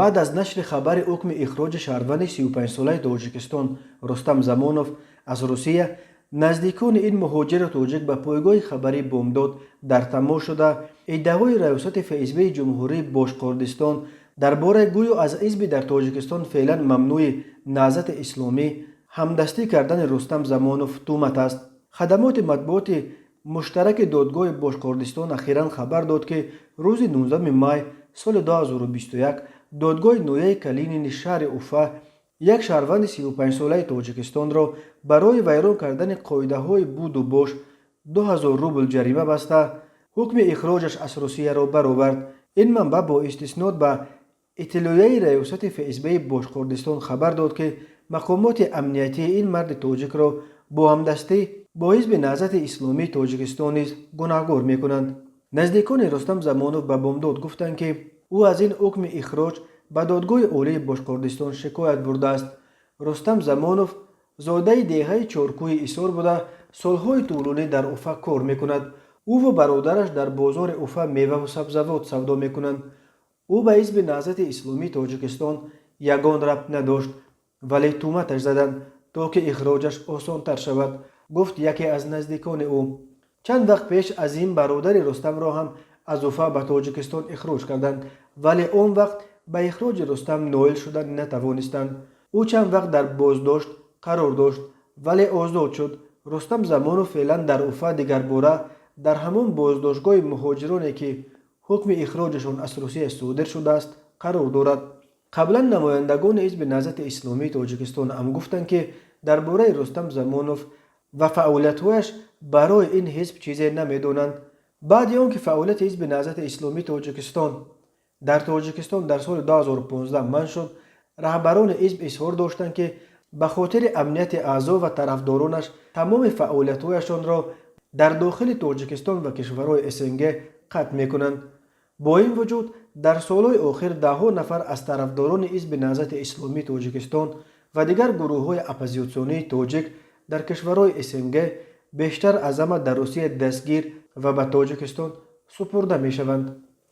Баъд аз нашри хабари ҳукми ихроҷи шаҳрванди 35-солаи Тоҷикистон Рустам Замонов аз Русия, наздикони ин муҳоҷири тоҷик ба пойгоҳи хабарии «Бомдод» дар тамос шуда, иддаои раёсати ФСБи Ҷумҳурии Бошқордистон дар бораи гӯё аз ҳизби дар Тоҷикистон феълан мамнӯи Наҳзати Исломӣ ҳамдастӣ кардани Рустам Замонов туҳмат аст. Хадамоти матбуоти муштараки додгоҳи Бошқордистон ахиран хабар дод, ки рӯзи 19 май соли 2021 додгоҳи ноҳияи Калинини шаҳри Уфа як шаҳрванди 35-солаи Тоҷикистонро барои вайрон кардани қоидаҳои буду бош 2000 рубл ҷарима баста, ҳукми ихроҷаш аз Русияро баровард. Ин манбаъ бо истиснод ба иттилоияи раёсати ФСБи Бошқордистон хабар дод, ки мақомоти амниятии ин марди тоҷикро бо ҳамдастӣ бо ҳизби Наҳзати Исломии Тоҷикистон низ гунаҳгор мекунанд. Наздикони Рустам Замонов ба «Бомдод» гуфтанд, ки ӯ аз ин ҳукми ихроҷ ба Додгоҳи Олии Бошқордистон шикоят бурдааст. Рустам Замонов зодаи деҳаи Чоркӯҳи Ҳисор буда, солҳои тӯлонӣ дар Уфа кор мекунад. Ӯву бародараш дар бозори Уфа меваву сабзавот савдо мекунанд. Ӯ ба ҳизби Наҳзати Исломии Тоҷикистон ягон рабт надошт, вале туҳматаш заданд, то ки ихроҷаш осонтар шавад, гуфт яке аз наздикони ӯ. Чанд вақт пеш аз ин бародари Рустамро ҳам аз Уфа ба Тоҷикистон ихроҷ карданд, вале он вақт ба ихроҷи Рустам ноил шуда натавонистанд. Ӯ чанд вақт дар боздошт қарор дошт, вале озод шуд. Рустам Замонов феълан дар Уфа дигарбора дар ҳамон боздоштгоҳи муҳоҷироне, ки ҳукми ихроҷашон аз Русия содир шудааст, қарор дорад. Қаблан намояндагони ҳизби Наҳзати Исломии Тоҷикистон ҳам гуфтанд, ки дар бораи Рустам Замонов ва фаъолиятҳояш барои ин ҳизб чизе намедонанд. Баъди он ки фаъолияти ҳизби Наҳзати Исломии Тоҷикистон дар Тоҷикистон дар соли 2015 манъ шуд, раҳбарони ҳизб изҳор доштанд, ки ба хотири амнияти аъзо ва тарафдоронаш тамоми фаъолиятҳояшонро дар дохили Тоҷикистон ва кишварҳои СНГ қатъ мекунанд. Бо ин вуҷуд, дар солҳои охир даҳҳо нафар аз тарафдорони ҳизби Наҳзати Исломии Тоҷикистон ва дигар гурӯҳҳои оппозитсионии тоҷик дар кишварҳои СНГ, бештар аз ҳама дар Русия, дастгир ва ба Тоҷикистон супурда мешаванд.